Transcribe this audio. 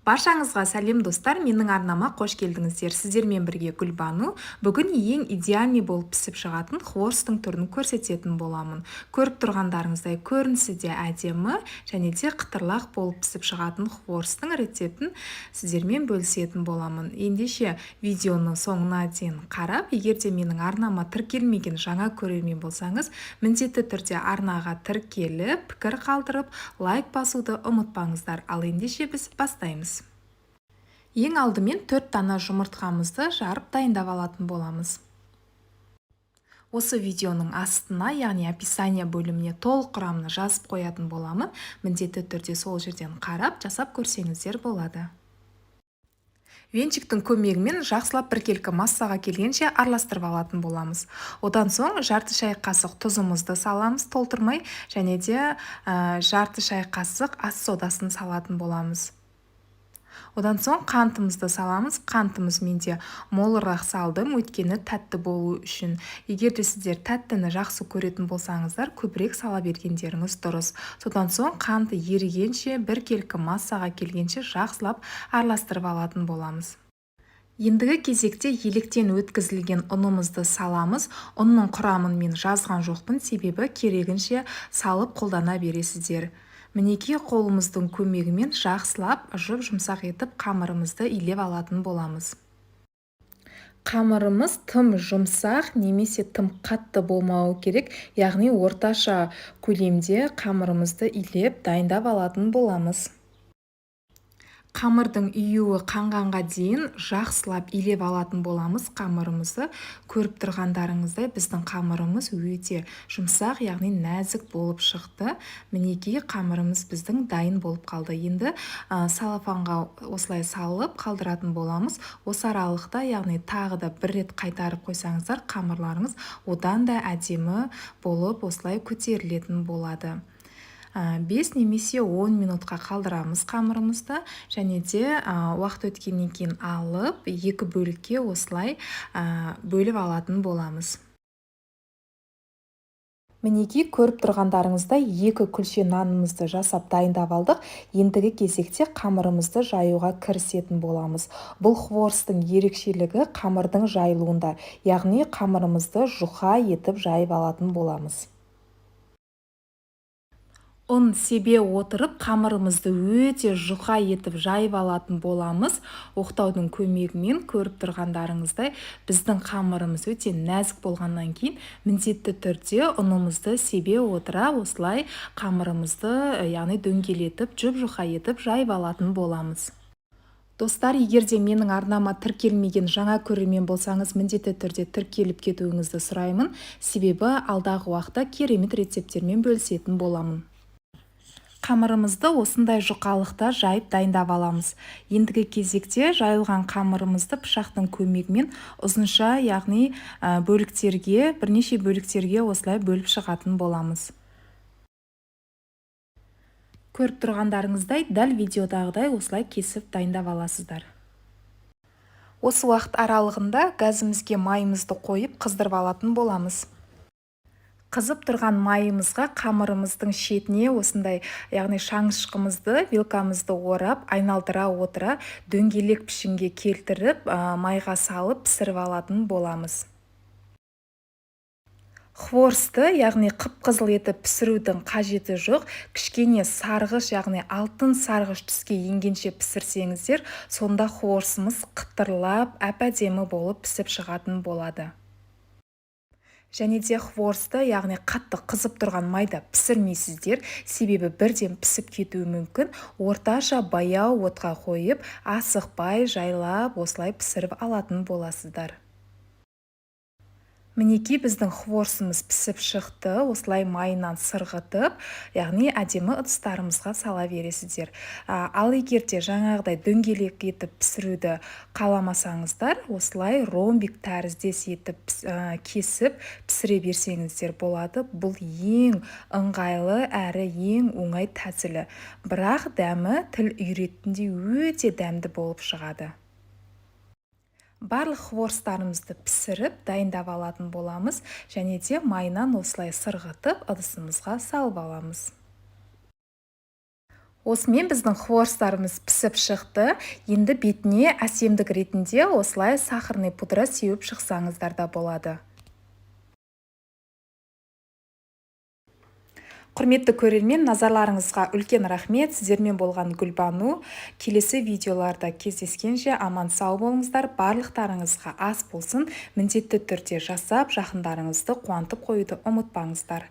Баршаңызға сәлем, достар! Менің арнама қош келдіңіздер! Сіздермен бірге Гүлбану. Бүгін ең идеальный болып пісіп шығатын хворостың түрін көрсететін боламын. Көріп тұрғандарыңыздай, көрінісі де әдемі және де қытырлақ болып пісіп шығатын хворостың рецептін сіздермен бөлісетін боламын. Ендеше, видеоны соңына дейін қарап, егер де менің арнама тіркелмеген жаңа көрермен болсаңыз, міндетті түрде арнаға тіркеліп, пікір қалдырып, лайк басуды ұмытпаңыздар. Ал ендеше, біз бастаймыз. Ең алдымен 4 дана жұмыртқамызды жарып, дайындап алатын боламыз. Осы видеоның астына, яғни описание бөліміне толық құрамын жазып қоятын боламын. Міндетті түрде сол жерден қарап, жасап көрсеңіздер болады. Венчиктің көмегімен жақсылап біркелкі массаға келгенше араластырып алатын боламыз. Одан соң жарты шай қасық тұзымызды саламыз, толтырмай, және де жарты шай қасық ас содасын салатын боламыз. Одан соң қантымызды саламыз. Қантымыз менде молырақ салдым, өйткені тәтті болу үшін. Егер де сіздер тәттіні жақсы көретін болсаңыздар, көбірек сала бергендеріңіз дұрыс. Содан соң қанты ерігенше, біркелкі массаға келгенше жақсылап араластырып алатын боламыз. Ендігі кезекте електен өткізілген ұнымызды саламыз. Ұнның құрамын мен жазған жоқпын, себебі керегінше салып қолдана бересіздер. Мінекей, қолымыздың көмегімен жақсылап жұп-жұмсақ етіп қамырымызды илеп алатын боламыз. Қамырымыз тым жұмсақ немесе тым қатты болмауы керек, яғни орташа көлемде қамырымызды илеп, дайындап алатын боламыз. Қамырдың июі қанғанға дейін жақсылап илеп алатын боламыз қамырымызды. Көріп тұрғандарыңыздай, біздің қамырымыз өте жұмсақ, яғни нәзік болып шықты. Мінекей, қамырымыз біздің дайын болып қалды. Енді целлофанға осылай салып қалдыратын боламыз. Осы аралықта, яғни тағы да бір рет қайтарып қойсаңыздар, қамырларыңыз одан да әдемі болып осылай көтерілетін болады. 5 немесе 10 минутқа қалдырамыз қамырымызды және де уақыт өткеннен кейін алып, екі бөлікке осылай бөліп алатын боламыз. Мінекей, көріп тұрғандарыңыздай, екі күлше нанымызды жасап, дайындап алдық. Ендігі кезекте қамырымызды жаюға кірісетін боламыз. Бұл хворостың ерекшелігі қамырдың жайылуында, яғни қамырымызды жұқа етіп жайып алатын боламыз. Ұн себе отырып, қамырымызды өте жұқа етіп жайып алатын боламыз оқтаудың көмегімен. Көріп тұрғандарыңыздай, біздің қамырымыз өте нәзік болғаннан кейін, міндетті түрде ұнымызды себе отыра осылай қамырымызды, яғни дөңгелетіп, жұп-жұқа етіп жайып алатын боламыз. Достар, егер де менің арнама тіркелмеген жаңа көрермен болсаңыз, міндетті түрде тіркеліп кетуіңізді сұраймын, себебі алдағы уақытта керемет рецепттермен бөлісетін боламын. Қамырымызды осындай жұқалықта жайып, дайындап аламыз. Ендігі кезекте жайылған қамырымызды пышақтың көмегімен ұзынша, яғни бөліктерге, бірнеше бөліктерге осылай бөліп шығатын боламыз. Көріп тұрғандарыңыздай, дәл видеодағыдай осылай кесіп, дайындап аласыздар. Осы уақыт аралығында газымызге майымызды қойып, қыздырып алатын боламыз. Қызып тұрған майымызға қамырымыздың шетіне осындай, яғни шанышқымызды, вилкамызды орап, айналдыра отыра дөңгелек пішінге келтіріп, майға салып пісіріп алатын боламыз. Хворосты, яғни қып-қызыл етіп пісірудің қажеті жоқ. Кішкене сарғыш, яғни алтын сарғыш түске енгенше пісірсеңіздер, сонда хворосымыз қытырлап, әп-әдемі болып пісіп шығатын болады. Және де хворосты, яғни қатты қызып тұрған майда пісірмейсіздер, себебі бірден пісіп кетуі мүмкін. Орташа баяу отқа қойып, асықпай, жайлап осылай пісіріп алатын боласыздар. Мінекей, біздің хворосымыз пісіп шықты. Осылай майынан сырғытып, яғни әдемі ыдыстарымызға сала бересіздер. Ал егер де жаңағыдай дөңгелек етіп пісіруді қаламасаңыздар, осылай ромбик тәріздес етіп кесіп пісіре берсеңіздер болады. Бұл ең ыңғайлы әрі ең оңай тәсілі, бірақ дәмі тіл үйрететіндей өте дәмді болып шығады. Барлық хворостарымызды пісіріп, дайындап алатын боламыз және де майынан осылай сырғытып, ыдысымызға салып аламыз. Осымен біздің хворостарымыз пісіп шықты. Енді бетіне әсемдік ретінде осылай сахарный пудра сеуіп шықсаңыздар да болады. Құрметті көрермен, назарларыңызға үлкен рахмет. Сіздермен болған Гүлбану. Келесі видеоларда кездескенше аман сау болыңыздар. Барлықтарыңызға ас болсын. Міндетті түрде жасап, жақындарыңызды қуантып қоюды ұмытпаңыздар.